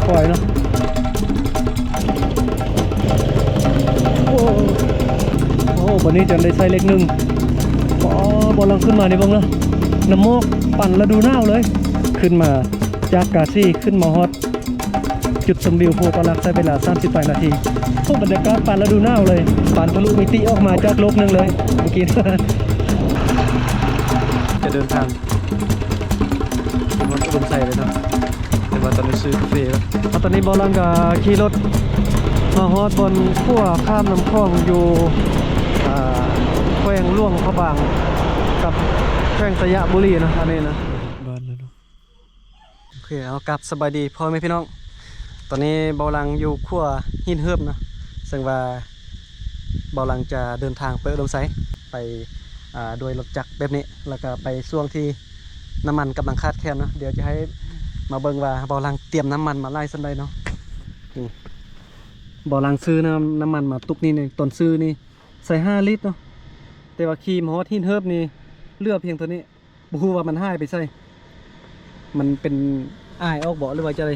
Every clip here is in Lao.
ຄ່ອຍໆເນາະ. ໂອ້ ໂອ້ ບັດນີ້ຈັ່ງໄດ້ໃສ່ເລກໜຶ່ງ. ອໍ ບໍ່ລັງຂຶ້ນມານີ້ເບິ່ງເນາະ ນ້ຳໝອກປານລະດູໜາວເລີຍ. ຂຶ້ນມາຈາກກາສີ ຂຶ້ນມາຮອດຈຸດຊົມວິວພູເກົ້າຫຼັກ ໃຊ້ເວລາສາມສິບປາຍນາທີ. ໂອ້ ບັນຍາກາດປານລະດູໜາວເລີຍ ປານທະລຸມິຕິອອກມາຈາກໂລກໜຶ່ງເລີຍເມື່ອກີ້. ຈະເດີນທາງ ເປັນວັນອຸດົມໄຊເລີຍເນາະ ແຕ່ວ່າຕອນນີ້ຊື້ກາເຟແລ້ວ. ຕອນນີ້ບ່າວຫຼັງກະຂີ່ລົດມາຮອດບ່ອນຂົວຂ້າມນ້ຳຂອງຢູ່ ອ່າ ແຂວງຫຼວງພະບາງ ກັບແຂວງໄຊຍະບູລີເນາະ ອັນນີ້ນະ ບ້ານແລ້ວເນາະ. ໂອເຄ ເອົາ ກັບສະບາຍດີພໍ່ແມ່ພີ່ນ້ອງ. ຕອນນີ້ບ່າວຫຼັງຢູ່ຂົວຫີນເຫີບເນາະ ເຊິ່ງວ່າບ່າວຫຼັງຈະເດີນທາງໄປອຸດົມໄຊ ໄປ ອ່າ ດ້ວຍລົດຈັກແບບນີ້ ແລ້ວກະໄປຊ່ວງທີ່ນ້ຳມັນກຳລັງຂາດແຄນເນາະ. ດຽວຈະໃຫ້ມາເບິ່ງວ່າບ່າວຫຼັງຕຽມນ້ຳມັນມາຫຼາຍສ່ຳໃດເນາະ. ນີ້ ບ່າວຫຼັງຊື້ນ້ຳ ນ້ຳມັນມາຕຸກນີ້ ຕອນຊື້ນີ້ໃສ່ຫ້າລິດເນາະ ແຕ່ວ່າຂີ່ມາຮອດຫີນເຫີບນີ້ເຫຼືອພຽງເທົ່ານີ້. ບໍ່ຮູ້ວ່າມັນຫາຍໄປໃສ ມັນເປັນອາຍອອກບໍ ຫຼືວ່າຈັ່ງໃດ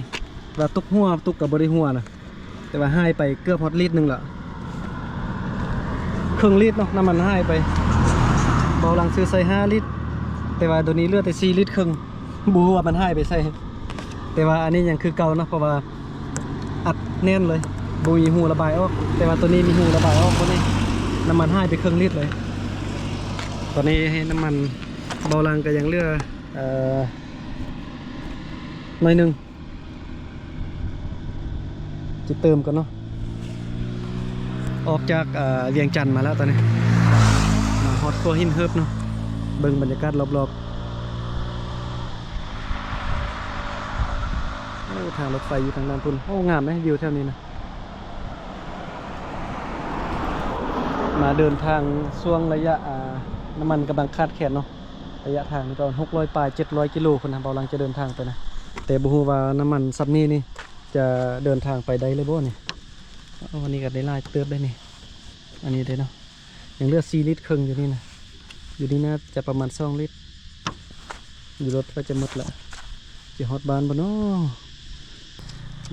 ວ່າຕຸກຮົ່ວ ຕຸກກໍບໍ່ໄດ້ຮົ່ວນະ ແຕ່ວ່າຫາຍໄປເກືອບຮອດລິດໜຶ່ງລະ ເຄິ່ງລິດເນາະ ນ້ຳມັນຫາຍໄປ. ບ່າວຫຼັງຊື້ໃສ່ຫ້າລິດ ແຕ່ວ່າດຽວນີ້ເຫຼືອແຕ່ສີ່ລິດເຄິ່ງ ບໍ່ຮູ້ວ່າມັນຫາຍໄປໃສ. ແຕ່ວ່າອັນນີ້ຍັງຄືເກົ່າເນາະ ເພາະວ່າອັດແໜ້ນເລີຍ ບໍ່ມີຮູລະບາຍອອກ. ແຕ່ວ່າໂຕນີ້ມີຮູລະບາຍອອກ ໂຕນີ້ນ້ຳມັນຫາຍໄປເຄິ່ງລິດເລີຍ. ຕອນນີ້ໃຫ້ນ້ຳມັນ ບ່າວຫຼັງກໍຍັງເຫຼືອ ເອີ ໜ້ອຍໜຶ່ງ ຈະເຕີມກ່ອນເນາະ. ອອກຈາກ ເອີ ວຽງຈັນມາແລ້ວຕອນນີ້ ມາຮອດຂົວຫີນເຫີບເນາະ. ເບິ່ງບັນຍາກາດລອບໆ ໂອ້ ທາງລົດໄຟຢູ່ທາງດ້ານພຸ້ນ. ໂອ້ ງາມເດ້ ວິວແຖວນີ້ນະ. ມາເດີນທາງຊ່ວງໄລຍະ ອ່າ ນ້ຳມັນກຳລັງຂາດແຄນເນາະ. ໄລຍະທາງນີ້ປະມານຫົກຮ້ອຍປາຍ ເຈັດຮ້ອຍກິໂລພຸ້ນນະ ບ່າວຫຼັງຈະເດີນທາງໄປນະ. ແຕ່ບໍ່ຮູ້ວ່ານ້ຳມັນສ່ຳນີ້ນີ້ຈະເດີນທາງໄປໄດ້ຫຼືບໍ່ນີ້. ໂອ້ ອັນນີ້ກໍໄດ້ຫຼາຍເຕີບໄດ໋ນີ້. ອັນນີ້ເດ້ເນາະ ຍັງເຫຼືອສີ່ລິດເຄິ່ງຢູ່ນີ້ນະ. ຢູ່ນີ້ໜ້າຈະປະມານສອງລິດ. ຢູ່ລົດກໍຈະໝົດລະ. ຈະຮອດບ້ານບໍ່ນໍ?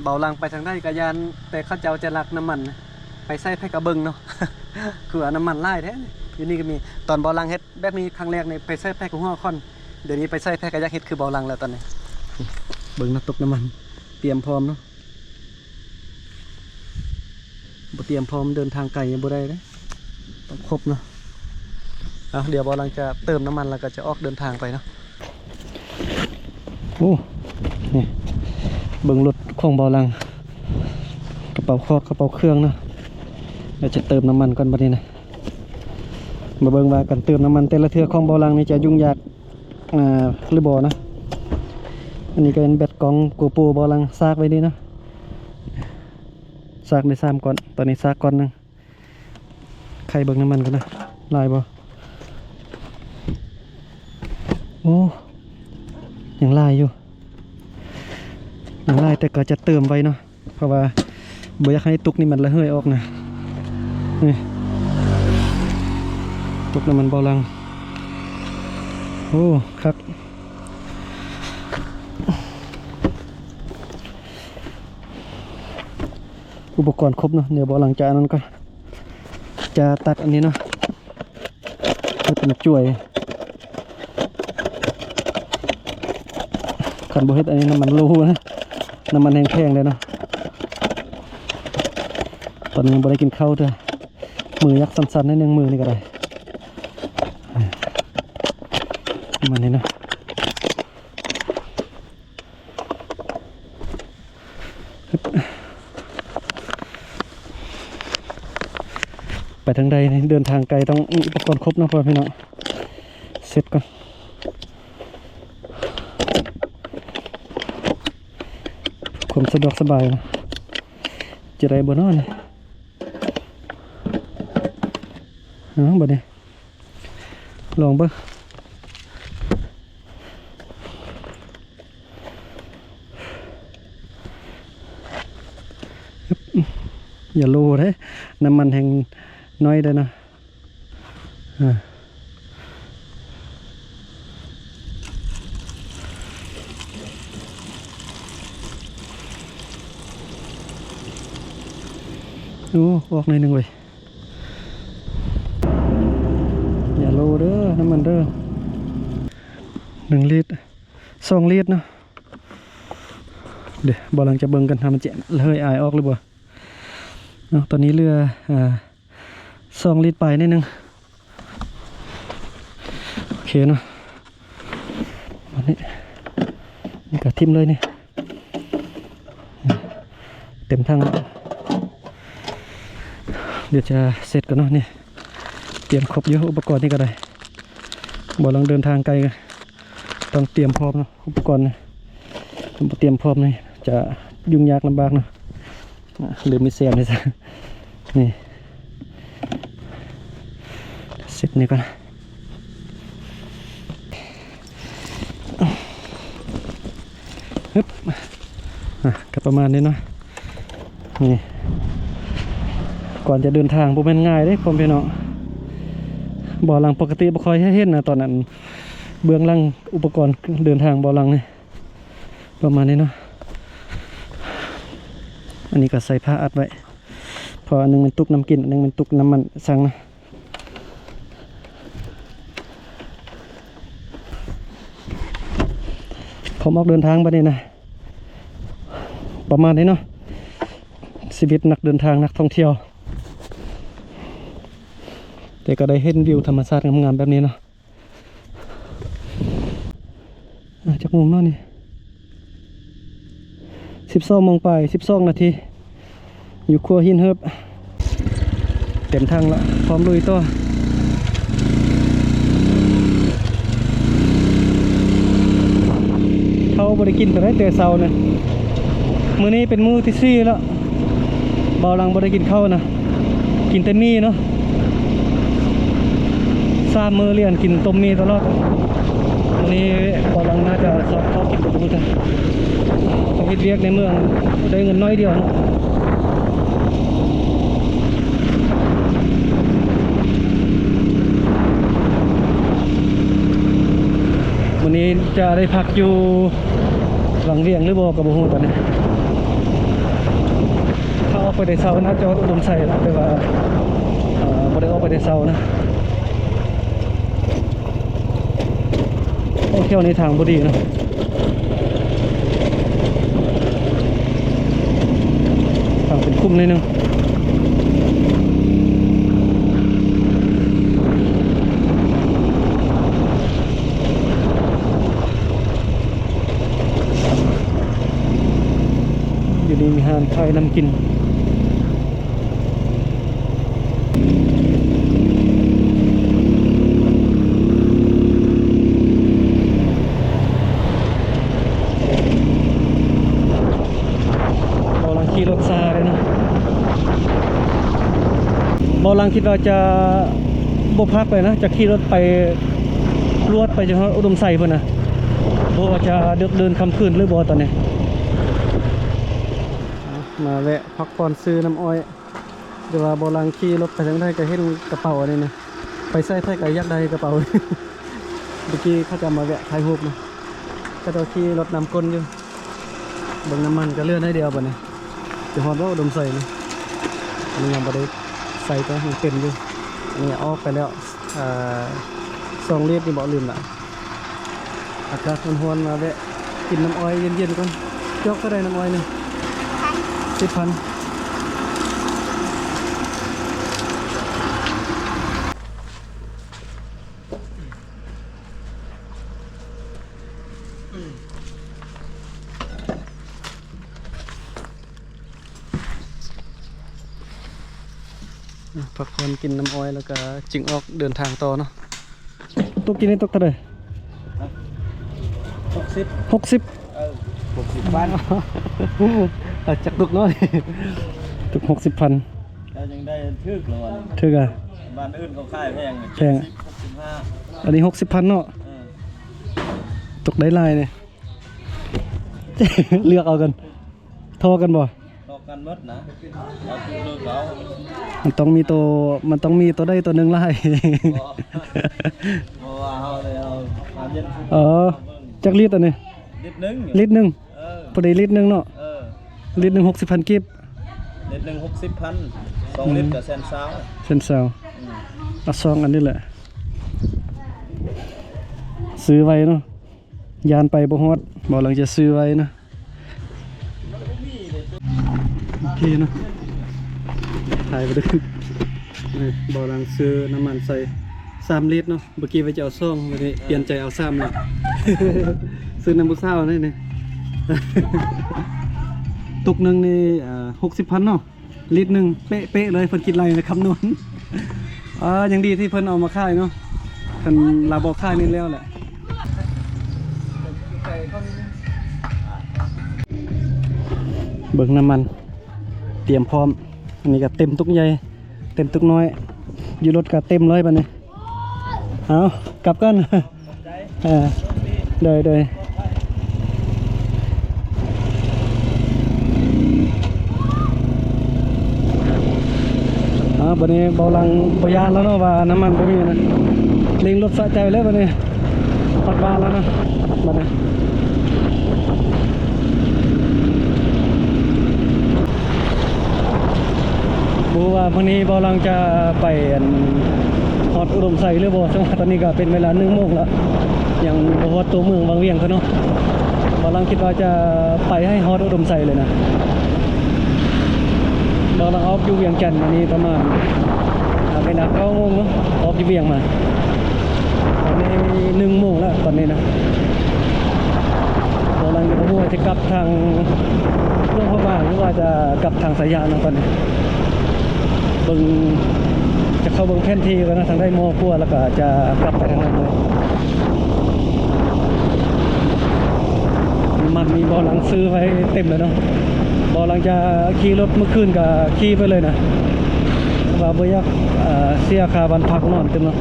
ບ່າວຫຼັງໄປທາງໃດກໍຢ້ານແຕ່ເຂົາເຈົ້າຈະລັກນ້ຳມັນ ໄປໃສ່ໃຜກໍເບິ່ງເນາະ. ຄືວ່ານ້ຳມັນຫຼາຍແທ້. ຢູ່ນີ້ກໍມີ ຕອນບ່າວຫຼັງເຮັດແບບນີ້ຄັ້ງແລກນີ້ ໄປໃສ່ໃຜກໍຫົວຂອນ. ດຽວນີ້ໄປໃສ່ໃຜກໍຢາກເຮັດຄືບ່າວຫຼັງແລ້ວຕອນນີ້. ເບິ່ງເນາະ ຕຸກນ້ຳມັນ ຕຽມພ້ອມເນາະ. ບໍ່ຕຽມພ້ອມເດີນທາງໄກຍັງບໍ່ໄດ້ເດ້ ຕ້ອງຄົບເນາະ. ເອົາ ດຽວບ່າວຫຼັງຈະເຕີມນ້ຳມັນ ແລ້ວກໍຈະອອກເດີນທາງໄປເນາະ. ໂອ້ ນີ້ ເບິ່ງລົດຂອງບ່າວຫຼັງ ກະເປົາຄອກ ກະເປົາເຄື່ອງເນາະ. ດຽວຈະເຕີມນ້ຳມັນກ່ອນບັດນີ້ນະ. ມາເບິ່ງວ່າການເຕີມນ້ຳມັນແຕ່ລະເທື່ອຂອງບ່າວຫຼັງນີ້ຈະຫຍຸ້ງຍາກ ອ່າ ຫຼືບໍ່ນະ. ອັນນີ້ກໍເປັນແບັດກ້ອງໂກໂປ ບ່າວຫຼັງຊາກໄວ້ນີ້ນະ. ຊາກໄດ້ສາມກ້ອນ ຕອນນີ້ຊາກກ້ອນໜຶ່ງ. ໄຂເບິ່ງນ້ຳມັນກ່ອນນະ ຫຼາຍບໍ່? ໂອ້ ຍັງຫຼາຍຢູ່ ຍັງຫຼາຍ ແຕ່ກໍຈະເຕີມໄວ້ເນາະ ເພາະວ່າບໍ່ຢາກໃຫ້ຕຸກນີ້ມັນລະເຫີຍອອກນະ. ນີ້ ຕຸກນ້ຳມັນບ່າວຫຼັງ. ໂອ້ ຄັກ. ອຸປະກອນຄົບເນາະ. ດຽວບ່າວຫຼັງຈະອັນນັ້ນກ່ອນ ຈະຕັດອັນນີ້ເນາະ ເຮັດເປັນຈວຍ. ຄັນບໍ່ເຮັດອັນນີ້ ນ້ຳມັນໂລນະ ນ້ຳມັນແຮງແພງເດ້ເນາະ. ຕອນນີ້ຍັງບໍ່ໄດ້ກິນເຂົ້າເທື່ອ ມືຢາກສັ່ນໆໜ້ອຍໜຶ່ງ ມືນີ້ກໍໄດ້. ປະມານນີ້ເນາະ. ໄປທາງໃດນີ້ ເດີນທາງໄກ ຕ້ອງມີອຸປະກອນຄົບເນາະ ພໍ່ແມ່ພີ່ນ້ອງ. ເຊັດກ່ອນ ຄວາມສະດວກສະບາຍນະ. ຈະໄດ້ບໍ່ນໍນີ້? ເອົາ ບັດນີ້ ລອງເບິ່ງ ຢ່າໂລເດ້ ນ້ຳມັນແຮງໜ້ອຍເດ້ນະ. ອ່າ. ໂອ້ ອອກໜ້ອຍໜຶ່ງເວີຍ. ຢ່າໂລເດີ ນ້ຳມັນເດີ ໜຶ່ງລິດ ສອງລິດເນາະ. ເດ ບໍ່ຫຼັງຈະເບິ່ງກັນ ຖ້າມັນຈະລະເຫີຍອາຍອອກຫຼືບໍ່ເນາະ. ຕອນນີ້ເຫຼືອ ອ່າ ສອງລິດປາຍໜ້ອຍໜຶ່ງ. ໂອເຄເນາະ ບາດນີ້ ນີ້ກະຖິ້ມເລີຍນີ້ ເຕັມຖັງແລ້ວ. ດຽວຈະເຊັດກ່ອນເນາະ ນີ້ ຕຽມຄົບຢູ່ ອຸປະກອນນີ້ກະໄດ້. ບໍ່ຫຼັງເດີນທາງໄກ ຕ້ອງຕຽມພ້ອມເນາະ ອຸປະກອນນີ້ ຖ້າບໍ່ຕຽມພ້ອມນີ້ຈະຫຍຸ້ງຍາກລຳບາກເນາະ. ລືມມີແຊມນີ້ຊະ ນີ້ ເຊັດນີ້ກ່ອນ ຮຶບ ອ່ະ ກະປະມານນີ້ເນາະ. ນີ້ ກ່ອນຈະເດີນທາງບໍ່ແມ່ນງ່າຍເດ້ ພໍ່ແມ່ພີ່ນ້ອງ. ບໍ່ຫຼັງປົກກະຕິບໍ່ຄ່ອຍໃຫ້ເຫັນນະ ຕອນນັ້ນ ເບື້ອງຫຼັງອຸປະກອນເດີນທາງບໍ່ຫຼັງນີ້ ປະມານນີ້ເນາະ. ອັນນີ້ກະໃສ່ຜ້າອັດໄວ້ ເພາະອັນໜຶ່ງແມ່ນຕຸກນ້ຳກິນ ອັນໜຶ່ງແມ່ນຕຸກນ້ຳມັນຊັງນະ. ພ້ອມອອກເດີນທາງບາດນີ້ນະ ປະມານນີ້ເນາະ. ຊີວິດນັກເດີນທາງ ນັກທ່ອງທ່ຽວ ແຕ່ກະໄດ້ເຫັນວິວທຳມະຊາດງາມໆແບບນີ້ເນາະ. ອ່າ ຈັກໂມງເນາະນີ້? ສິບສອງໂມງປາຍ ສິບສອງນາທີ ຢູ່ຂົວຫີນເຫີບ. ເຕັມຖັງລະ ພ້ອມລຸຍຕໍ່. ເຂົ້າບໍ່ໄດ້ກິນເທົ່າໃດແຕ່ເຊົ້ານະ. ມື້ນີ້ເປັນມື້ທີສີ່ແລ້ວ ເບົາຫຼັງບໍ່ໄດ້ກິນເຂົ້ານະ ກິນແຕ່ໝີ່ເນາະ. ສາມມື້ລຽນກິນຕົ້ມໝີ່ຕະຫຼອດ. ມື້ນີ້ເບົາຫຼັງໜ້າຈະຊອກເຂົ້າກິນ ບໍ່ຮູ້ຈັກ ເຮັດວຽກໃນເມືອງໄດ້ເງິນໜ້ອຍດຽວເນາະ. ມື້ນີ້ຈະໄດ້ພັກຢູ່ວັງວຽງຫຼືບໍ່ກະບໍ່ຮູ້ຕອນນີ້. ຖ້າອອກໄປແຕ່ເຊົ້າໜ້າຈະຮອດອຸດົມໄຊລະ ແຕ່ວ່າ ເອີ ບໍ່ໄດ້ອອກໄປແຕ່ເຊົ້ານະ. ໂອ້ ແຖວນີ້ທາງບໍ່ດີເນາະ ທາງເປັນຂຸມໜ້ອຍໜຶ່ງ. ຢູ່ນີ້ມີຮ້ານຂາຍນ້ຳກິນ. ເບົາຫຼັງຂີ່ລົດຊ້າເດ້ເນາະ. ເບົາຫຼັງຄິດວ່າຈະບໍ່ພັກເລີຍນະ ຈະຂີ່ລົດໄປ ລວດໄປຈົນຮອດອຸດົມໄຊພຸ້ນນະ. ບໍ່ວ່າຈະເດິກເດີນຄ່ຳຄືນຫຼືບໍ່ຕອນນີ້. ມາແວະພັກຜ່ອນຊື້ນ້ຳອ້ອຍ. ແຕ່ວ່າເບົາຫຼັງຂີ່ລົດໄປທາງໃດກະເຫັນກະເປົາອັນນີ້ນະ ໄປໃສໃຜກະຢາກໄດ້ກະເປົາ. ເມື່ອກີ້ເຂົາເຈົ້າມາແວະຖ່າຍຮູບນະ ເຂົາເຈົ້າຂີ່ລົດນຳກົ້ນຢູ່. ເບິ່ງນ້ຳມັນກະເຫຼືອໜ້ອຍດຽວບາດນີ້ ຈະຮອດບໍ່ອຸດົມໄຊນີ້. ອັນນີ້ຍັງບໍ່ໄດ້ໃສ່ ກະຍັງເຕັມຢູ່. ອັນນີ້ອອກໄປແລ້ວ ເອີ ສອງລິດນີ້ບໍ່ ລືມລະ. ອາກາດຮ້ອນໆ ມາແວະກິນນ້ຳອ້ອຍເຢັນໆກ່ອນ. ຈອກເທົ່າໃດນ້ຳອ້ອຍນີ້? ສິບພັນ. ພັກຜ່ອນກິນນ້ຳອ້ອຍແລ້ວກະຈຶ່ງອອກເດີນທາງຕໍ່ເນາະ. ຕຸກກີ້ນີ້ຕຸກເທົ່າໃດ? ຫົກສິບ ຫົກສິບ ເອີ ຫົກສິບພັນ. ເອົາຈັກຕຸກເນາະ? ຕຸກຫົກສິບພັນ. ແລ້ວຍັງໄດ້ຖືກລະວັນ. ຖືກອະ? ບ້ານອື່ນເຂົາຂາຍແພງ ແພງ ເຈັດສິບ ຫົກສິບຫ້າ. ອັນນີ້ຫົກສິບພັນເນາະ. ເອີ ຕົກໄດ້ຫຼາຍເດ້. ເລືອກເອົາກັນ. ທໍ່ກັນບໍ່? ຕໍ່ກັນໝົດນະ ເອົາຄືເກົ່າ. ມັນຕ້ອງມີໂຕ ມັນຕ້ອງມີໂຕໃດໂຕໜຶ່ງຫຼາຍ. ບໍ່ ເພາະວ່າເຮົາໄດ້ເອົາ ເອົາເຢັນ. ເອີ ຈັກລິດອັນນີ້? ລິດໜຶ່ງ ລິດໜຶ່ງ. ເອີ ພໍດີລິດໜຶ່ງເນາະ. ເອີ ລິດໜຶ່ງຫົກສິບພັນກີບ. ລິດໜຶ່ງຫົກສິບພັນ ສອງລິດກໍແສນຊາວ ແສນຊາວ. ອືມ ເອົາສອງອັນນີ້ແຫຼະ ຊື້ໄວ້ເນາະ ຢ້ານໄປບໍ່ຮອດ ບໍ່ຫຼັງຈະຊື້ໄວ້ນະ. ໂອເຄເນາະ ຖ່າຍໄປເດີ. ນີ້ ບໍ່ຫຼັງຊື້ນ້ຳມັນໃສ່ສາມລິດເນາະ ເມື່ອກີ້ວ່າຈະເອົາສອງ ບັດນີ້ປ່ຽນໃຈເອົາສາມແລ້ວ ຊື້ນຳຜູ້ສາວນີ້ ຕຸກໜຶ່ງນີ້ ເອີ ຫົກສິບພັນເນາະ. ລິດໜຶ່ງເປະໆເລີຍ ເພິ່ນຄິດໄລ່ຄຳນວນ. ອ່າ ຍັງດີທີ່ເພິ່ນເອົາມາຂາຍເນາະ ຄັນລາວບໍ່ຂາຍນີ້ແລ້ວແຫຼະ. ເບິ່ງນ້ຳມັນຕຽມພ້ອມ ອັນນີ້ກໍເຕັມຕຸກໃຫຍ່ ເຕັມຕຸກນ້ອຍ ຢູ່ລົດກໍເຕັມເລີຍບັດນີ້. ເອົາ ກັບກ່ອນ. ເອີ ໂດຍ ໂດຍ. ອ່າ ບັດນີ້ເບົາຫຼັງບໍ່ຢ້ານແລ້ວເນາະ ວ່ານ້ຳມັນບໍ່ມີນະ ເລັ່ງລົດສະໃຈເລີຍບັດນີ້. ຮອດບ້ານແລ້ວນະ ບັດນີ້. ບໍ່ຮູ້ວ່າມື້ນີ້ເບົາຫຼັງຈະໄປ ອັນ ຮອດອຸດົມໄຊຫຼືບໍ່ ເຊິ່ງວ່າຕອນນີ້ກໍເປັນເວລາໜຶ່ງໂມງແລ້ວ ຍັງບໍ່ຮອດຕົວເມືອງວັງວຽງເທື່ອເນາະ. ເບົາຫຼັງຄິດວ່າຈະໄປໃຫ້ຮອດອຸດົມໄຊເລີຍນະ. ເບົາຫຼັງອອກຢູ່ວຽງຈັນມື້ນີ້ປະມານ ອ່າ ເວລາເກົ້າໂມງເນາະ ອອກຢູ່ວຽງມາ ຕອນນີ້ໜຶ່ງໂມງແລ້ວຕອນນີ້ນະ. ເບົາຫຼັງກໍບໍ່ຮູ້ວ່າຈະກັບທາງຫຼວງພະບາງ ຫຼືວ່າຈະກັບທາງໄຊຍະເນາະ ຕອນນີ້ເບິ່ງ ຈະເຂົ້າເບິ່ງແຜນທີ່ກ່ອນນະ ທາງໃດເໝາະກວ່າ ແລ້ວກໍຈະກັບໄປທາງນັ້ນເລີຍ. ນ້ຳມັນນີ້ເບົາຫຼັງຊື້ໄວ້ເຕັມແລ້ວເນາະ ເບົາຫຼັງຈະຂີ່ລົດມື້ຄືນກໍຂີ່ໄປເລີຍນະ ວ່າບໍ່ຢາກ ເອີ ເສຍຄ່າບ້ານພັກນອນຕື່ມເນາະ.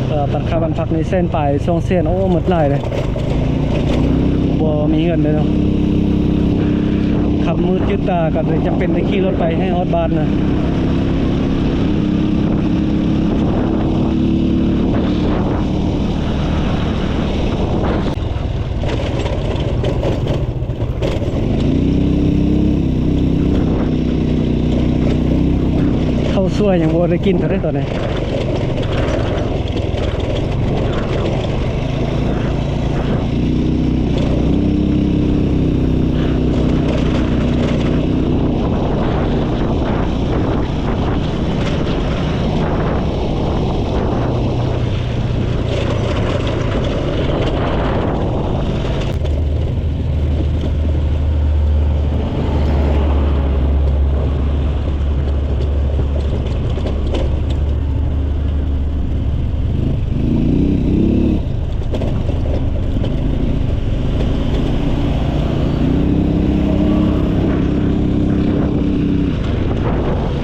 ເອີ ບັດຄ່າບ້ານພັກນີ້ແສນປາຍ ສອງແສນ ໂອ້ ໝົດຫຼາຍເດ້ ບໍ່ມີເງິນເດ້ເນາະ. ຄ່ຳມືດຈືດຕາກໍເລີຍຈຳເປັນໄດ້ຂີ່ລົດໄປໃຫ້ຮອດບ້ານນະ. ເຂົ້າສວຍຍັງບໍ່ໄດ້ກິນເທື່ອເດ້ຕອນນີ້.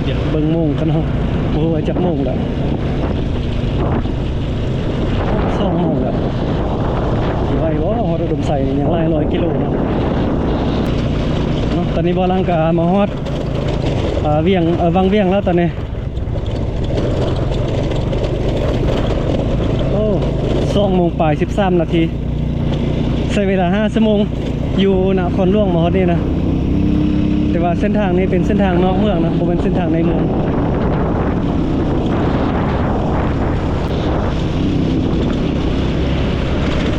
ດຽວເບິ່ງໂມງກັນເນາະ ບໍ່ຮູ້ວ່າຈັກໂມງແລ້ວ. ສອງໂມງແລ້ວ ຊິໄຫວບໍ່? ຮອດອຸດົມໄຊນີ້ຍັງຫຼາຍຮ້ອຍກິໂລເນາະ. ເນາະ ຕອນນີ້ເບົາຫຼັງກະມາຮອດ ອ່າ ວຽງ ເອີ ວັງວຽງແລ້ວຕອນນີ້. ໂອ້ ສອງໂມງປາຍສິບສາມນາທີ ໃຊ້ເວລາຫ້າຊົ່ວໂມງ ຢູ່ນະຄອນຫຼວງມາຮອດນີ້ນະ. ແຕ່ວ່າເສັ້ນທາງນີ້ເປັນເສັ້ນທາງນອກເມືອງນະ ບໍ່ແມ່ນເສັ້ນທາງໃນເມືອງ.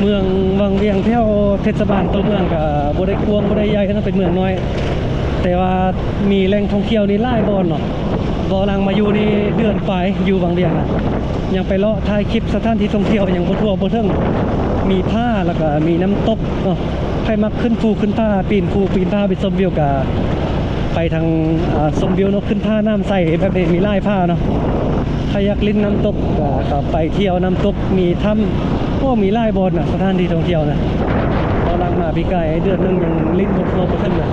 ເມືອງວັງວຽງແຖວເທດສະບານຕົວເມືອງກະບໍ່ໄດ້ກວ້າງ ບໍ່ໄດ້ໃຫຍ່ນະ ເປັນເມືອງນ້ອຍ ແຕ່ວ່າມີແຫຼ່ງທ່ອງທ່ຽວນີ້ຫຼາຍບ່ອນເນາະ. ເບົາຫຼັງມາຢູ່ນີ້ເດືອນປາຍ ຢູ່ວັງວຽງນະ ຍັງໄປເລາະຖ່າຍຄລິບສະຖານທີ່ທ່ອງທ່ຽວຍັງບໍ່ທົ່ວບໍ່ເຖິງ. ມີຜາ ແລ້ວກະມີນ້ຳຕົກເນາະ. ໃຜມັກຂຶ້ນພູຂຶ້ນຜາ ປີນພູປີນຜາໄປຊົມວິວກະໄປທາງ ອ່າ ຊົມວິວເນາະ ຂຶ້ນຜານ້ຳໃສແບບນີ້ ມີຫຼາຍຜາເນາະ. ໃຜຢາກຫຼິ້ນນ້ຳຕົກກະ ກະໄປທ່ຽວນ້ຳຕົກ ມີຖ້ຳ ໂອ້ ມີຫຼາຍບ່ອນນະ ສະຖານທີ່ທ່ອງທ່ຽວນະ. ເບົາຫຼັງມາປີກາຍເດືອນໜຶ່ງຍັງຫຼິ້ນບໍ່ທົ່ວບໍ່ເຖິງເລີຍ.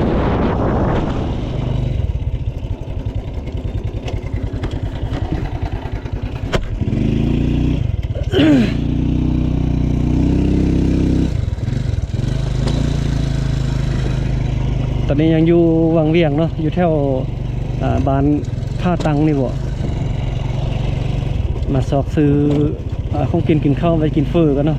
ຕອນນີ້ຍັງຢູ່ວັງວຽງເນາະ ຢູ່ແຖວ ອ່າ ບ້ານທ່າຕັງນີ້ບໍ. ມາຊອກຊື້ ອ່າ ຂອງກິນ ກິນເຂົ້າ ໄວ້ກິນເຝີກັນເນາະ.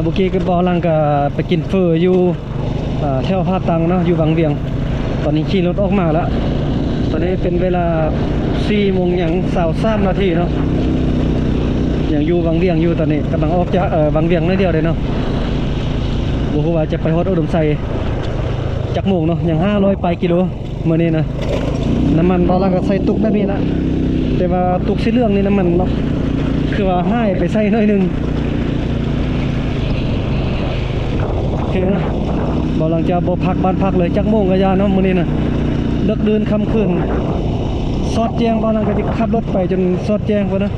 ເມື່ອກີ້ກັບບ່າວຫຼັງກໍໄປກິນເຝີຢູ່ ອ່າ ແຖວທ່າຕັງເນາະ ຢູ່ວັງວຽງ. ຕອນນີ້ຂີ່ລົດອອກມາແລ້ວ. ຕອນນີ້ເປັນເວລາສີ່ໂມງຫຍັງຊາວສາມນາທີເນາະ ຍັງຢູ່ວັງວຽງຢູ່. ຕອນນີ້ກຳລັງອອກຈາກ ເອີ ວັງວຽງໜ້ອຍດຽວເດ້ເນາະ. ບໍ່ຮູ້ວ່າຈະໄປຮອດອຸດົມໄຊຈັກໂມງເນາະ. ຍັງຫ້າຮ້ອຍປາຍກິໂລ ມື້ນີ້ນະ. ນ້ຳມັນບ່າວຫຼັງກໍໃສ່ຕຸກແບບນີ້ລະ ແຕ່ວ່າຕຸກສີເຫຼືອງນີ້ນ້ຳມັນເນາະ ຄືວ່າຫາຍໄປໃສ່ໜ້ອຍໜຶ່ງ. ໂອເຄນະ ບ່າວຫຼັງຈະບໍ່ພັກບ້ານພັກເລີຍຈັກໂມງກໍຢ່າເນາະ ມື້ນີ້ນະ. ເລິກດື່ນຄ່ຳຄືນ ສອດແຈ້ງ ບ່າວຫຼັງກໍຈະຂັບລົດໄປຈົນສອດແຈ້ງພຸ້ນນະ.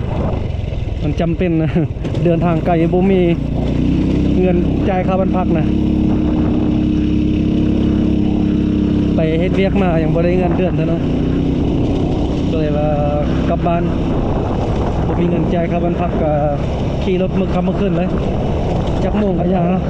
ມັນຈຳເປັນນະ ເດີນທາງໄກ ບໍ່ມີເງິນຈ່າຍຄ່າບ້ານພັກນະ. ໄປເຮັດວຽກມາຍັງບໍ່ໄດ້ເງິນເດືອນເທື່ອເນາະ ກໍເລີຍວ່າກັບບ້ານ ບໍ່ມີເງິນຈ່າຍຄ່າບ້ານພັກ ກໍຂີ່ລົດມື້ຄ່ຳມື້ຄືນເລີຍ ຈັກໂມງກໍຢ່າເນາະ.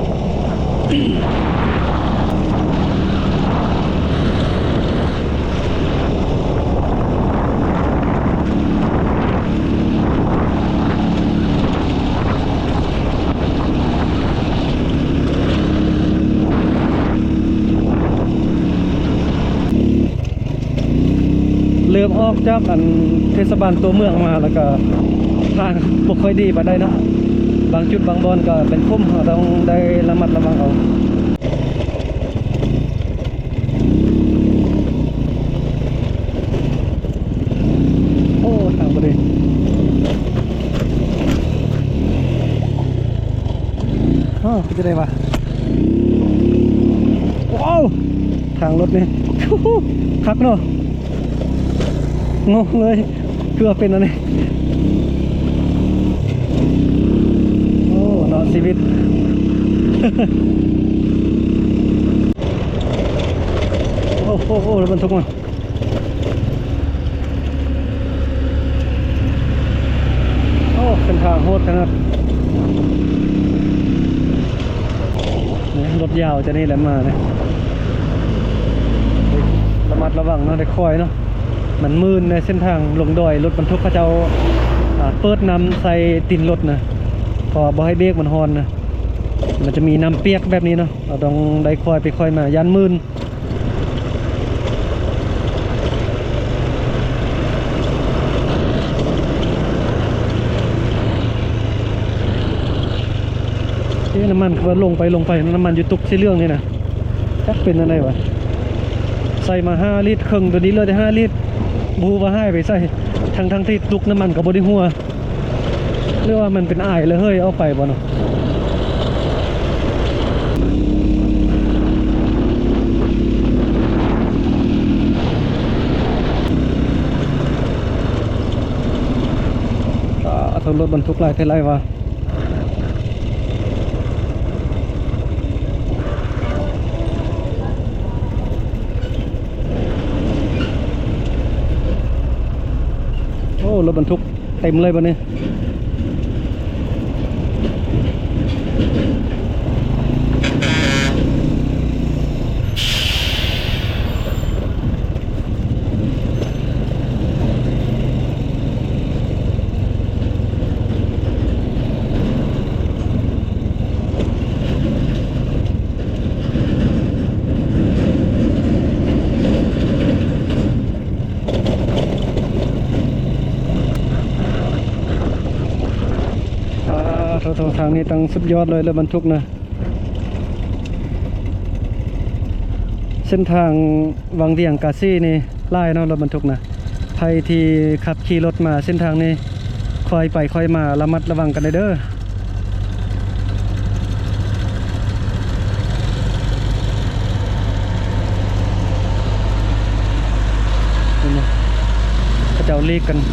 ເລີ່ມອອກຈາກອັນເທດສະບານຕົວເມືອງມາ ແລ້ວກໍທາງບໍ່ຄ່ອຍດີປານໃດເນາະ. ບາງຈຸດບາງບ່ອນກໍເປັນຂຸມ ເຮົາຕ້ອງໄດ້ລະມັດລະວັງເອົາ. ໂອ້ ທາງບໍ່ດີ ອ້າວ ເປັນຈັ່ງໃດວະ? ວ້າວ ທາງລົດນີ້ ຄັກເນາະ. ງົງເລີຍ ຄືວ່າເປັນອັນນີ້. ໂອ້ ເນາະ ຊີວິດ. ໂອ້ໂຫ ລົດບັນທຸກມັນ ໂອ້ ເສັ້ນທາງໂຫດຂະໜາດ. ນີ້ ລົດຍາວຈາກນີ້ແຫຼະມານີ້ ລະມັດລະວັງເນາະ ໄດ້ຄອຍເນາະ. ມັນມື່ນໃນເສັ້ນທາງລົງດອຍ ລົດບັນທຸກເຂົາເຈົ້າ ອ່າ ເປີດນ້ຳໃສ່ຕີນລົດນະ ເພາະວ່າບໍ່ໃຫ້ເບຣກມັນຮ່ອນນະ. ມັນຈະມີນ້ຳປຽກແບບນີ້ເນາະ ເຮົາຕ້ອງໄດ້ຄອຍໄປຄອຍມາ ຢ້ານມື່ນ. ເອີ ນ້ຳມັນຄືວ່າລົງໄປ ລົງໄປ ນ້ຳມັນຢູ່ຕຸກສີເຫຼືອງນີ້ນະ ຈັກເປັນອັນໃດວະ. ໃສ່ມາຫ້າລິດເຄິ່ງ ໂຕນີ້ເຫຼືອແຕ່ຫ້າລິດ ບໍ່ຮູ້ວ່າຫາຍໄປໃສ ທັງໆທີ່ຕຸກນ້ຳມັນກໍບໍ່ໄດ້ຮົ່ວ. ຫຼືວ່າມັນເປັນອາຍລະເຫີຍອອກໄປບໍ່ເນາະ? ອາ ໂອ້ ລົດບັນທຸກຫຼາຍແທ້ຫຼາຍວ່າ. ໂອ້ ລົດບັນທຸກເຕັມເລີຍບັດນີ້. ອາ ໂທໆ ທາງນີ້ຕັ້ງສຸດຍອດເລີຍ ລົດບັນທຸກນະ. ເສັ້ນທາງວັງວຽງກາສີນີ້ຫຼາຍເນາະ ລົດບັນທຸກນະ. ໃຜທີ່ຂັບຂີ່ລົດມາເສັ້ນທາງນີ້ ຄ່ອຍໄປຄ່ອຍມາ ລະມັດລະວັງກັນແດ່ເດີ. ເຫັນບໍ່? ເຂົາເຈົ້າຫຼີກກັນ. ໂ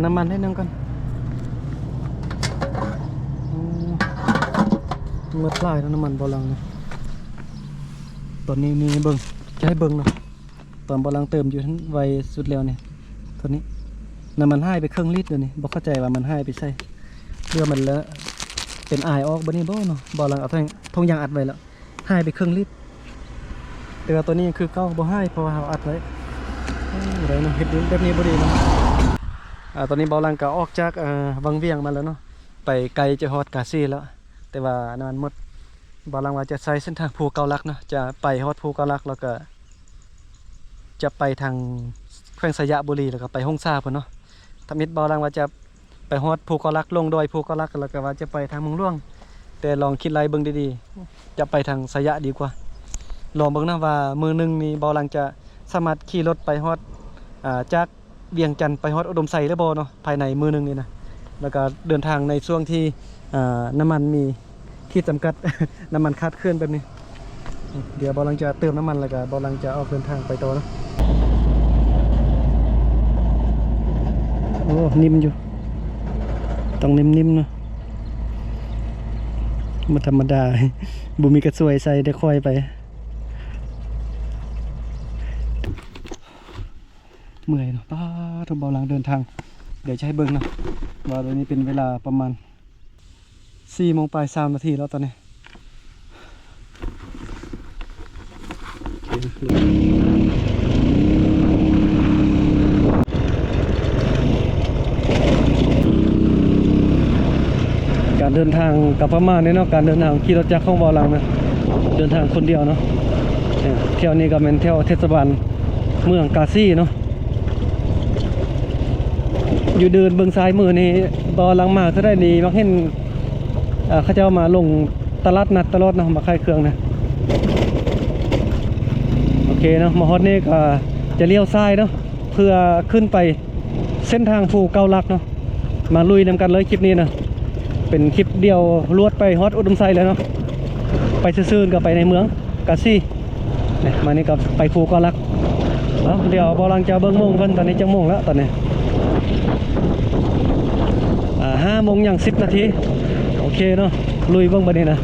ນ້ຳມັນໃຫ້ໜຶ່ງກ່ອນ. ໂອ້ ໝົດຫຼາຍແລ້ວນ້ຳມັນເບົາຫຼັງນີ້. ຕອນນີ້ນີ້ເບິ່ງ ຈະໃຫ້ເບິ່ງເນາະ ຕອນເບົາຫຼັງເຕີມຢູ່ຫັ້ນໄວສຸດແລ້ວນີ້. ຕອນນີ້ນ້ຳມັນຫາຍໄປເຄິ່ງລິດແລ້ວນີ້. ບໍ່ເຂົ້າໃຈວ່າມັນຫາຍໄປໃສ ເຫຼືອມັນລະເປັນອາຍອອກບາດນີ້ບໍ່ເນາະ. ເບົາຫຼັງເອົາຖົງ ຖົງຢາງອັດໄວ້ແລ້ວ ຫາຍໄປເຄິ່ງລິດ. ແຕ່ວ່າຕອນນີ້ຍັງຄືເກົ່າ ບໍ່ຫາຍ ເພາະວ່າເຮົາອັດໄວ້. ໂອ້ ບໍ່ໄດ້ເນາະ ເຮັດແບບນີ້ບໍ່ດີເນາະ. ອາ ຕອນນີ້ເບົາຫຼັງກໍອອກຈາກ ເອີ ວັງວຽງມາແລ້ວເນາະ ໄປໃກ້ຈະຮອດກາສີແລ້ວ ແຕ່ວ່ານ້ຳມັນໝົດ. ເບົາຫຼັງວ່າຈະໃຊ້ເສັ້ນທາງພູເກົ້າຫຼັກເນາະ ຈະໄປຮອດພູເກົ້າຫຼັກ ແລ້ວກໍຈະໄປທາງແຂວງໄຊຍະບູລີ ແລ້ວກໍໄປຫົງສາພຸ້ນເນາະ. ທຳອິດເບົາຫຼັງວ່າຈະ ໄປຮອດພູເກົ້າຫຼັກ ລົງດອຍພູເກົ້າຫຼັກ ແລ້ວກໍວ່າຈະໄປທາງເມືອງຫຼວງ ແຕ່ລອງຄິດໄລ່ເບິ່ງດີໆ ຈະໄປທາງໄຊຍະດີກວ່າ. ລອງເບິ່ງນະວ່າມື້ໜຶ່ງນີ້ເບົາຫຼັງຈະສາມາດຂີ່ລົດໄປຮອດ ອາ ຈາກວຽງຈັນໄປຮອດອຸດົມໄຊຫຼືບໍ່ເນາະ ພາຍໃນມື້ໜຶ່ງນີ້ນະ. ແລ້ວກໍເດີນທາງໃນຊ່ວງທີ່ ອາ ນ້ຳມັນມີ ຂີດຈຳກັດ ນ້ຳມັນຂາດເຂີນແບບນີ້. ດຽວເບົາຫຼັງຈະເຕີມນ້ຳມັນ ແລ້ວກໍເບົາຫຼັງຈະອອກເດີນທາງໄປຕໍ່ເນາະ. ໂອ້ ນິ້ມຢູ່ ຕ້ອງນິ້ມໆເນາະ ບໍ່ທຳມະດາ. ບໍ່ມີກະຊວຍໃສ່ ໄດ້ຄ່ອຍໄປ. ເມື່ອຍເນາະ ປາດໂທ້ ເບົາຫຼັງເດີນທາງ. ດຽວຈະໃຫ້ເບິ່ງເນາະ ວ່າດຽວນີ້ເປັນເວລາປະມານສີ່ໂມງປາຍສາມນາທີແລ້ວຕອນນີ້. ການເດີນທາງກໍປະມານນີ້ເນາະ ການເດີນທາງຂີ່ລົດຈັກຂອງເບົາຫຼັງນະ ເດີນທາງຄົນດຽວເນາະ. ແຖວນີ້ກໍແມ່ນແຖວເທດສະບານເມືອງກາສີເນາະ. ຢູ່ເດີນເບິ່ງຊ້າຍມືນີ້ ເບົາຫຼັງມາເທື່ອໃດນີ້ມັກເຫັນ ເຂົາເຈົ້າມາລົງຕະຫຼາດນັດຕະຫຼອດເນາະ ມາຂາຍເຄື່ອງນະ. ໂອເຄເນາະ ມາຮອດນີ້ກໍຈະລ້ຽວຊ້າຍເນາະ ເພື່ອຂຶ້ນໄປເສັ້ນທາງພູເກົ້າຫຼັກເນາະ. ມາລຸຍນຳກັນເລີຍຄລິບນີ້ນະ ເປັນຄລິບດຽວລວດໄປຮອດອຸດົມໄຊເລີຍເນາະ. ໄປຊື່ໆ ກໍໄປໃນເມືອງກາສີ. ນີ້ ມານີ້ກໍໄປພູເກົ້າຫຼັກ. ເອົາ ດຽວເບົາຫຼັງຈະເບິ່ງໂມງກ່ອນ ຕອນນີ້ຈັກໂມງແລ້ວຕອນນີ້? ອ່າ ຫ້າໂມງຫຍັງສິບນາທີ. ໂອເຄເນາະ ລຸຍເບິ່ງບາດນີ້ນະ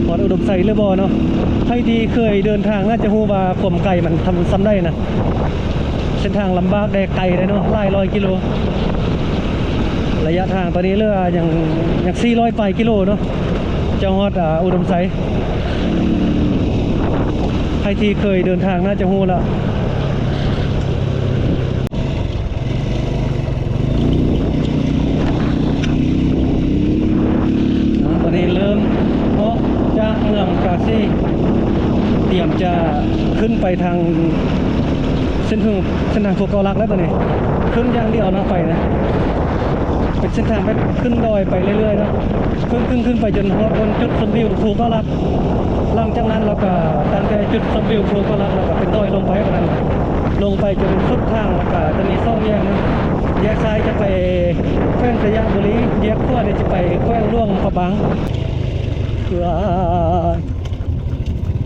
ຮອດອຸດົມໄຊຫຼືບໍ່ເນາະ. ໃຜທີ່ເຄີຍເດີນທາງໜ້າຈະຮູ້ວ່າຄວາມໄກມັນທຳ ສ່ຳໃດນະ. ເສັ້ນທາງລຳບາກເດ້ ໄກເດ້ເນາະ ຫຼາຍຮ້ອຍກິໂລ. ໄລຍະທາງຕອນນີ້ເຫຼືອຍັງ ຍັງສີ່ຮ້ອຍປາຍກິໂລເນາະ ຈະຮອດ ອ່າ ອຸດົມໄຊ. ໃຜທີ່ເຄີຍເດີນທາງໜ້າຈະຮູ້ລະ. ຕອນນີ້ເລີ່ມອອກຈາກເມືອງກາສີ ຕຽມຈະຂຶ້ນໄປທາງເສັ້ນທາງ ເສັ້ນທາງພູເກົ້າຫຼັກແລ້ວຕອນນີ້. ຂຶ້ນຢ່າງດຽວເນາະ ໄປນະ ເປັນເສັ້ນທາງແບບຂຶ້ນດອຍໄປເລື້ອຍໆເນາະ. ຂຶ້ນ ຂຶ້ນ ຂຶ້ນໄປຈົນຮອດບ່ອນຈຸດຊົມວິວພູເກົ້າຫຼັກ. ຫຼັງຈາກນັ້ນລະກະ ຕັ້ງແຕ່ຈຸດຊົມວິວພູເກົ້າຫຼັກລະກະເປັນດອຍລົງໄປ ອັນນັ້ນ ລົງໄປຈົນສຸດທາງລະກະຈະມີສອງແຍກນະ. ແຍກຊ້າຍຈະໄປແຂວງໄຊຍະບູລີ ແຍກຂວານີ້ຈະໄປແຂວງຫຼວງພະບາງ.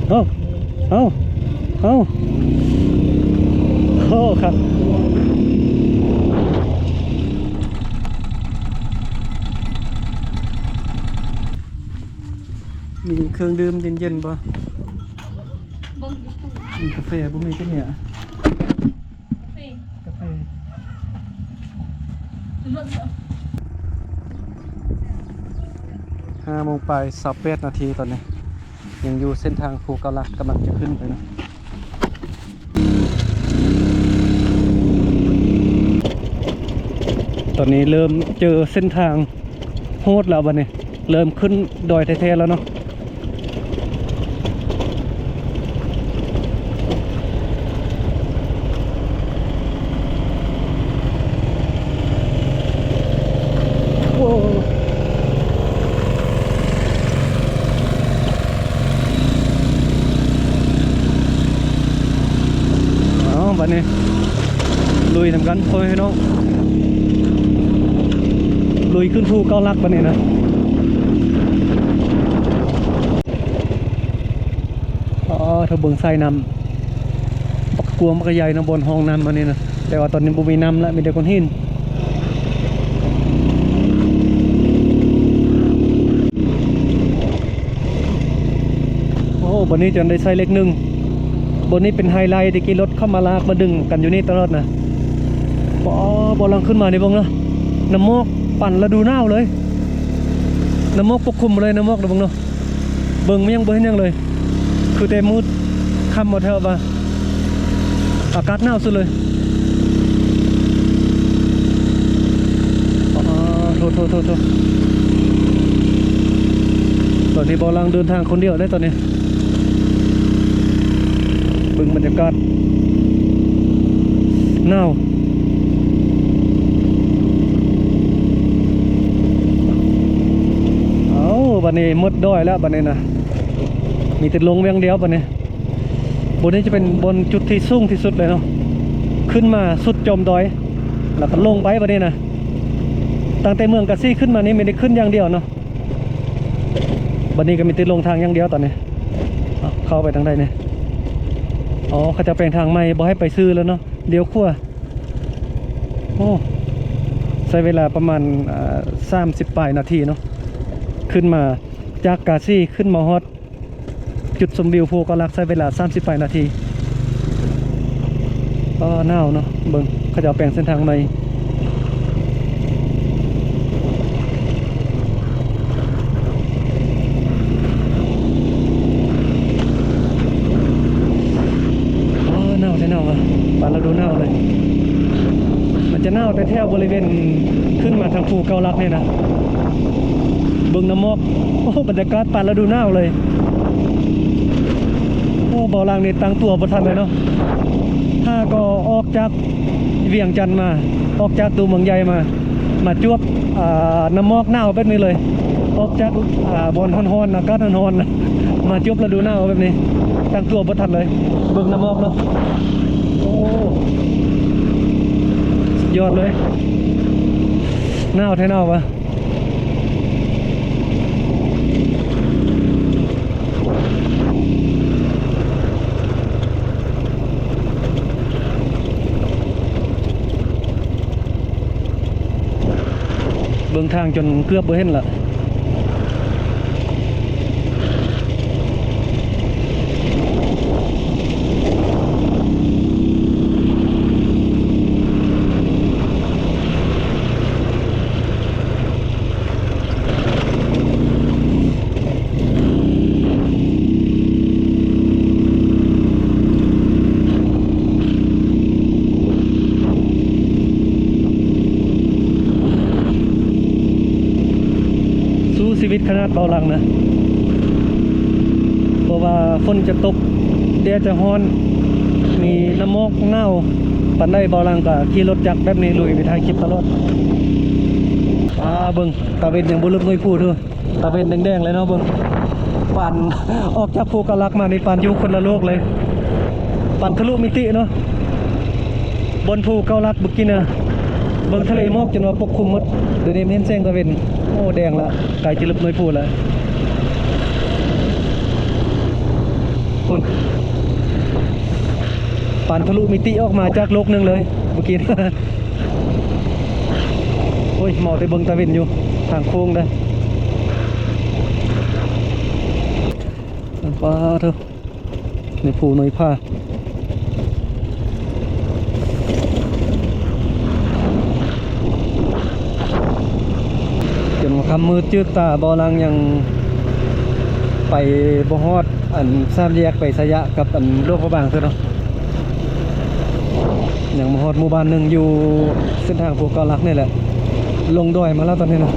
ເອົາ ເອົາ ເອົາ ໂອ້ ຄັກ. ມີເຄື່ອງດື່ມເຢັນໆບໍ່? ມີກາແຟບໍ່? ມີແຕ່ເບຍ ກາແຟ. ຫ້າໂມງປາຍຊາວແປດນາທີຕອນນີ້ ຍັງຢູ່ເສັ້ນທາງພູເກົ້າຫຼັກ ກຳລັງຈະຂຶ້ນໄປເນາະ. ຕອນນີ້ເລີ່ມເຈີເສັ້ນທາງໂຫດແລ້ວບັດນີ້ ເລີ່ມຂຶ້ນດອຍແທ້ໆແລ້ວເນາະ. ໂອ້ ເອົາ ບັດນີ້ລຸຍນຳກັນ ພໍ່ແມ່ພີ່ນ້ອງ ລຸຍຂຶ້ນພູເກົ້າຫຼັກບັດນີ້ນະ. ອໍ ເຖິງເບິ່ງສາຍນ້ຳ ບັກ ກວ້າງບັກໃຫຍ່ເນາະ ບ່ອນຮ່ອງນ້ຳອັນນີ້ນະ. ແຕ່ວ່າຕອນນີ້ບໍ່ມີນ້ຳລະ ມີແຕ່ກ້ອນຫີນ. ໂອ້ ບ່ອນນີ້ຈະໄດ້ໃຊ້ເລກໜຶ່ງ. ບ່ອນນີ້ເປັນໄຮໄລ ແຕ່ກີ້ລົດເຂົ້າມາລາກມາດຶງກັນຢູ່ນີ້ຕະຫຼອດນະ. ບໍ່ ບໍ່ລັງຂຶ້ນມານີ້ເບິ່ງເນາະ ນ້ຳໝອກປານລະດູໜາວເລີຍ. ນ້ຳໝອກປົກຄຸມເລີຍ ນ້ຳໝອກນະເບິ່ງເນາະ. ເບິ່ງມັນຍັງບໍ່ເຫັນຫຍັງເລີຍ ຄືແຕ່ມືດຄ່ຳເອົາແທ້ວ່າ ອາກາດໜາວສຸດເລີຍ. ອໍ ໂທ ໂທ ໂທ ໂທ ຕອນນີ້ບ່າວຫຼັງເດີນທາງຄົນດຽວເດ້ຕອນນີ້. ເບິ່ງບັນຍາກາດ ໜາວ. ເອົາ ບັດນີ້ໝົດດອຍແລ້ວ ບັດນີ້ນະ ມີແຕ່ລົງຢ່າງດຽວບັດນີ້. ບ່ອນນີ້ຈະເປັນບ່ອນຈຸດທີ່ສູງທີ່ສຸດເລີຍເນາະ ຂຶ້ນມາສຸດຈອມດອຍ ແລ້ວກໍລົງໄປບັດນີ້ນະ. ຕັ້ງແຕ່ເມືອງກາສີຂຶ້ນມານີ້ມີແຕ່ຂຶ້ນຢ່າງດຽວເນາະ. ບັດນີ້ກໍມີແຕ່ລົງທາງຢ່າງດຽວຕອນນີ້. ເຂົ້າໄປທາງໃດນີ້? ອໍ ເຂົາເຈົ້າແປງທາງໃໝ່ ບໍ່ໃຫ້ໄປຊື່ແລ້ວເນາະ ລ້ຽວຂວາ. ໂອ້ ໃຊ້ເວລາປະມານ ເອີ ສາມສິບປາຍນາທີເນາະ ຂຶ້ນມາຈາກກາສີ ຂຶ້ນມາຮອດຈຸດຊົມວິວພູເກົ້າຫຼັກ ໃຊ້ເວລາສາມສິບປາຍນາທີ. ກໍໜາວເນາະ ເບິ່ງ ເຂົາເຈົ້າແປງເສັ້ນທາງໃໝ່. ອໍ ໜາວແທ້ໜາວວ່າ ປານລະດູໜາວເລີຍ. ມັນຈະໜາວແຕ່ແຖວບໍລິເວນຂຶ້ນມາທາງພູເກົ້າຫຼັກນີ້ນະ. ເບິ່ງນ້ຳໝອກ ໂອ້ ບັນຍາກາດປານລະດູໜາວເລີຍ. ໂອ້ ບ່າວຫຼັງນີ້ຕັ້ງຕົວບໍ່ທັນເລີຍເນາະ. ຫາກໍອອກຈາກວຽງຈັນມາ ອອກຈາກຕົວເມືອງໃຫຍ່ມາ ມາຈວບ ອ່າ ນ້ຳໝອກໜາວແບບນີ້ເລີຍ. ອອກຈາກ ອ່າ ບ່ອນຮ້ອນໆ ອາກາດຮ້ອນໆ ມາຈວບລະດູໜາວແບບນີ້ ຕັ້ງຕົວບໍ່ທັນເລີຍ. ເບິ່ງນ້ຳໝອກເນາະ ໂອ້ ສຸດຍອດເລີຍ ໜາວແທ້ໜາວວ່າ. ເບິ່ງທາງຈົນເກືອບບໍ່ເຫັນລະ. ສູ້ຊີວິດຂະໜາດເບົາຫຼັງນະ ເພາະວ່າຝົນຈະຕົກ ແດດຈະຮ້ອນ ມີນ້ຳໝອກໜາວປານໃດ ເບົາຫຼັງກະຂີ່ລົດຈັກແບບນີ້ລຸຍໄປຖ່າຍຄລິບຕະຫຼອດ. ອາ ເບິ່ງ ຕາເວັນຍັງບໍ່ເລິກໜ່ວຍພູເທື່ອ. ຕາເວັນແດງໆ ເລີຍເນາະ ເບິ່ງ ປານອອກຈາກພູເກົ້າຫຼັກມານີ້ ປານຢູ່ຄົນລະໂລກເລີຍ ປານທະລຸມິຕິເນາະ. ບ່ອນພູເກົ້າຫຼັກເມື່ອກີ້ນະ ເບິ່ງທະເລໝອກຈົນວ່າປົກຄຸມໝົດ. ດຽວນີ້ເຫັນແສງຕາເວັນ ໂອ້ ແດງລະ ໃກ້ຈະເລິກໜ່ວຍພູລະ ພຸ້ນ ປານທະລຸມິຕິອອກມາຈາກໂລກໜຶ່ງເລີຍເມື່ອກີ້. ໂອ້ຍ ເມົາແຕ່ເບິ່ງຕາເວັນຢູ່ ທາງໂຄ້ງເດ້. ປາໂທ້ ໃນພູນ້ອຍຜາ ຈົນຄ່ຳມືດຈືດຕາ ເບົາຫຼັງຍັງໄປບໍ່ຮອດ ອັນສາມແຍກໄປໄຊຍະກັບອັນຫຼວງພະບາງເທື່ອເນາະ. ຍັງມາຮອດໝູ່ບ້ານໜຶ່ງຢູ່ເສັ້ນທາງພູເກົ້າຫຼັກນີ້ແຫຼະ ລົງດອຍມາແລ້ວຕອນນີ້ນະ. ໂອ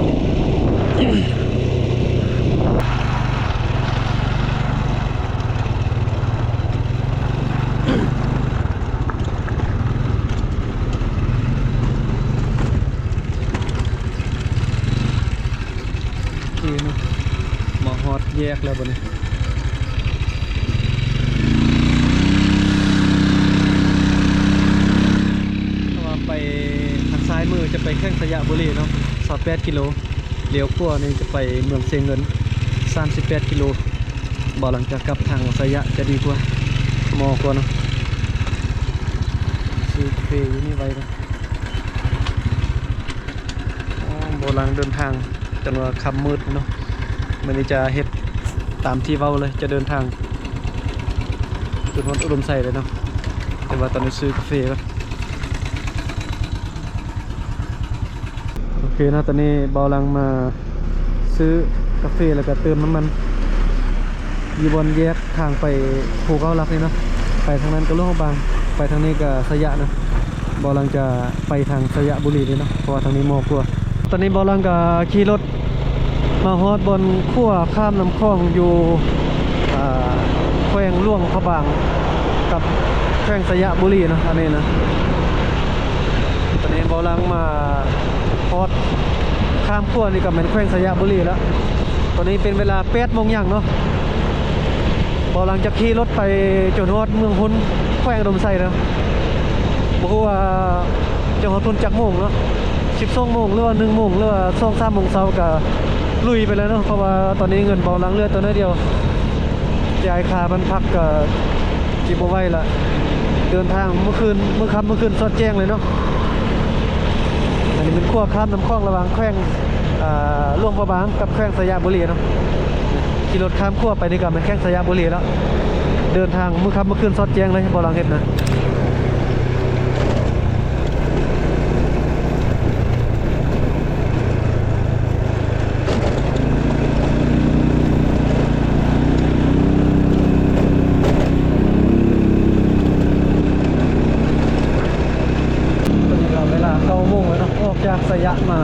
ເຄເນາະ ມາຮອດແຍກແລ້ວບັດນີ້. ຖ້າວ່າໄປທາງຊ້າຍມືຈະໄປແຂວງໄຊຍະບູລີເນາະ ຊາວແປດກິໂລ, ລ້ຽວຂວານີ້ຈະໄປເມືອງເຊເງິນ ສາມສິບແປດກິໂລ. ບໍ່ ຫຼັງຈາກກັບທາງໄຊຍະຈະດີກວ່າ ເໝາະກວ່າເນາະ. ຊື້ກາເຟຢູ່ນີ້ໄວ້ກ່ອນ. ໂອ້ ບ່າວຫຼັງເດີນທາງຈົນວ່າຄ່ຳມືດເນາະ. ມື້ນີ້ຈະເຮັດຕາມທີ່ເວົ້າເລີຍ, ຈະເດີນທາງຈົນຮອດອຸດົມໄຊເລີຍເນາະ. ແຕ່ວ່າຕອນນີ້ຊື້ກາເຟກ່ອນ. ໂອເຄເນາະ, ຕອນນີ້ບ່າວຫຼັງມາຊື້ກາເຟ ແລ້ວກໍເຕີມນ້ຳມັນ ຢູ່ບ່ອນແຍກທາງໄປພູເກົ້າຫຼັກນີ້ເນາະ. ໄປທາງນັ້ນກໍຫຼວງພະບາງ, ໄປທາງນີ້ກໍໄຊຍະເນາະ. ບ່າວຫຼັງຈະໄປທາງໄຊຍະບູລີເລີຍເນາະ, ເພາະວ່າທາງນີ້ໝໍກວ່າ. ຕອນນີ້ບ່າວຫຼັງກໍຂີ່ລົດມາຮອດບ່ອນຂົວຂ້າມນ້ຳຂອງຢູ່ ອ່າ ແຂວງຫຼວງພະບາງ ກັບແຂວງໄຊຍະບູລີເນາະ ອັນນີ້ນະ. ຕອນນີ້ບ່າວຫຼັງມາຮອດຂ້າມຂົວນີ້ກໍແມ່ນແຂວງໄຊຍະບູລີແລ້ວ. ຕອນນີ້ເປັນເວລາແປດໂມງຫຍັງເນາະ. ບ່າວຫຼັງຈະຂີ່ລົດໄປຈົນຮອດເມືອງຮຸນ ແຂວງອຸດົມໄຊເນາະ. ບໍ່ຮູ້ວ່າຈະຮອດພຸ້ນຈັກໂມງເນາະ, ສິບສອງໂມງ ຫຼືວ່າໜຶ່ງໂມງ ຫຼືວ່າສອງສາມໂມງເຊົ້າກໍລຸຍໄປແລ້ວເນາະ. ເພາະວ່າຕອນນີ້ເງິນບ່າວຫຼັງເຫຼືອຕົວໜ້ອຍດຽວ, ຈະໃຫ້ຄ່າບ້ານພັກກໍຊິບໍ່ໄຫວລະ. ເດີນທາງມື້ຄືນ ມື້ຄ່ຳມື້ຄືນສອດແຈ້ງເລີຍເນາະ. ອັນນີ້ເປັນຂົວຂ້າມນ້ຳຂອງລະຫວ່າງແຂວງ ອ່າ ຫຼວງພະບາງກັບແຂວງໄຊຍະບູລີເນາະ. ຂີ່ລົດຂ້າມຂົວໄປນີ້ກໍແມ່ນແຂວງໄຊຍະບູລີແລ້ວ. ເດີນທາງມື້ຄ່ຳມື້ຄືນສອດແຈ້ງເລີຍ ບ່າວຫຼັງເຮັດນະ. ຕອນນີ້ກໍເວລາເກົ້າໂມງແລ້ວເນາະ, ອອກຈາກໄຊຍະມາ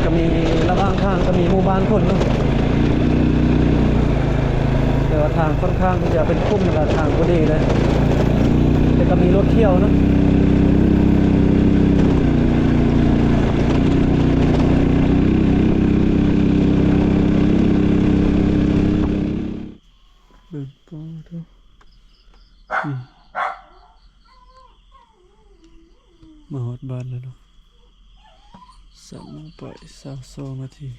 ກໍມີ ລະຫວ່າງທາງກໍມີໝູ່ບ້ານຄົນເນາະ. ແຕ່ວ່າທາງຂ້ອນຂ້າງທີ່ຈະເປັນຂຸມ ແລ້ວກໍທາງບໍ່ດີເລີຍ, ແຕ່ກໍມີລົດທ່ຽວເນາະ. ເບິ່ງ ປາໂທ້ ອືມ ມາຮອດບ້ານແລ້ວເນາະ. ສາມໂມງປາຍຊາວສອງນາທີ.